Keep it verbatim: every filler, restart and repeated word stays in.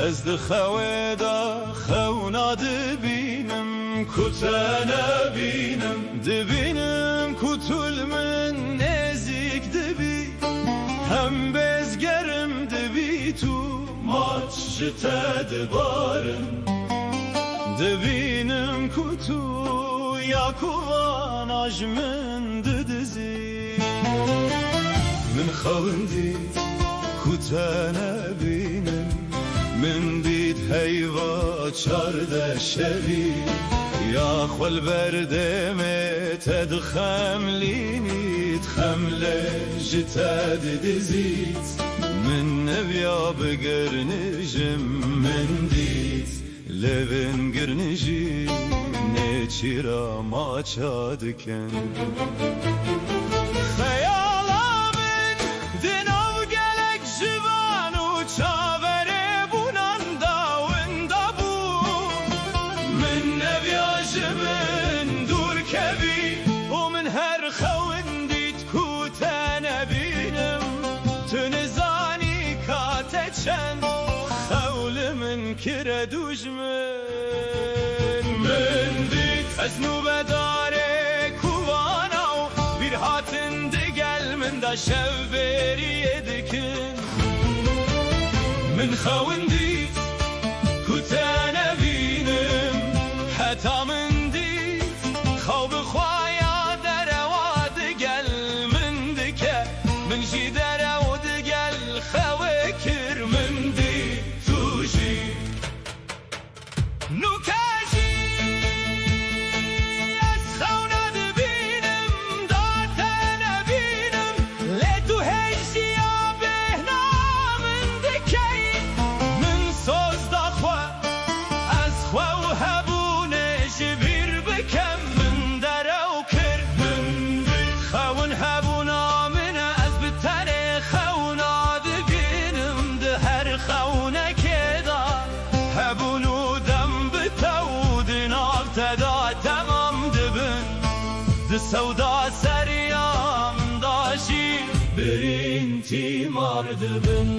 Ez di xewê de xewna dibînim, ku te nebînim. Dibînim ku tu li min nêzîk dibî. Hem bêzgerim dibî tu, maç ji te dibarim. Dibînim ku tu ya ku vana ji min didizî. Min xewindî ku te nebînim. Min dît heyva çardeh şevî, ya xwe li ber dêmê te dixemlînît, xem lê ji te didizît. Min neviya bigirnijim, min dît lêvên girnijî nêçîra maça dikin. Xeyala min di nav gelek jivan û çaverê bûnan da winda bû. Min neviya ji min dûr kevî û min her xewin dît ku te nebînim. Tu nizanî ka te çend xew li min kire dû. Min dît ez nûbedarê kovana û bîrhatin digel min de şev bêriyê dikin. Min xewin dît ku te nebînim, heta min dît xew bi xwe ya derewa digel min dike. Min jî derew digel xewê kir, min dît tu jî. Nûke jî ez xewna dibînim, da te nebînim, lê tu hêj jî ya bêhna min dikey. Min soz da xwe, ez xwe û hebûnê ji bîr bikem, min derew kir. Min dît xewin hebûna min e, ez bi tenê xewna dibînim, di her xewnekê de hebûn û dem bi te û di nav te de temam dibin. Di sewda seriya min de jî birîn tîmar dibin.